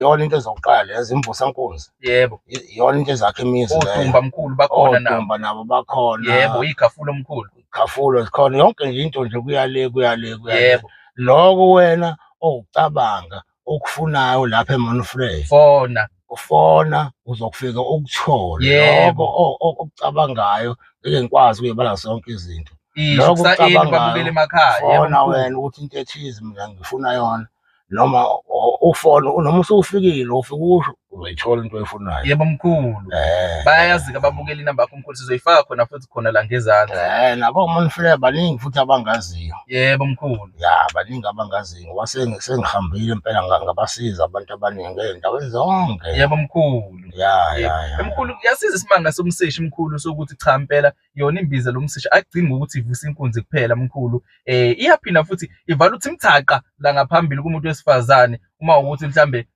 Iyona into ezokuqala lezi imvusankunzi. Yebo. Iyona into ezakha imizi leyo. Odumba mkhulu bakhona nabo. Odumba nabo bakhona. Yebo, ikhafulo mkhulu. Khafulo zikhona yonke nje into nje kuya le kuya le kuya le. Yebo. Lokho wena owucabanga okufunayo lapha eMonfrey. Fona. Ufona uzokufika ukuthole Yebo. lokho okucabangayo ngeke ngikwazi ukuyibala zonke izinto. Isho Lokho kusa-eli okucabangayo, babukele emakhaya. Yebo fona mkhulu. wena ukuthi into ethize mina ngifuna yona noma ufone noma usufikile ufike usho uzoyithola into oyifunayo. Yebo mkhulu. Bayayazi-ke ababukeli inamba yakho mkhulu, sizoyifaka khona futhi khona la ngezansi. Nabo oMonfrey baningi futhi abangaziyo. Yebo mkhulu. Ya baningi abangaziyo ngoba sengihambile impela ngabasiza abantu abaningi ey'ndaweni zonke. Yebo mkhulu. Ya Yebo. ya ya. Mkhulu kuyasiza isimanga somseshi mkhulu sokuthi cha impela yona imbiza lomsishi akugcini ngokuthi ivuse inkunzi kuphela mkhulu. Iyaphinda futhi ivala uthi mthaqa la ngaphambili kumuntu wesifazane uma ukuthi mhlambe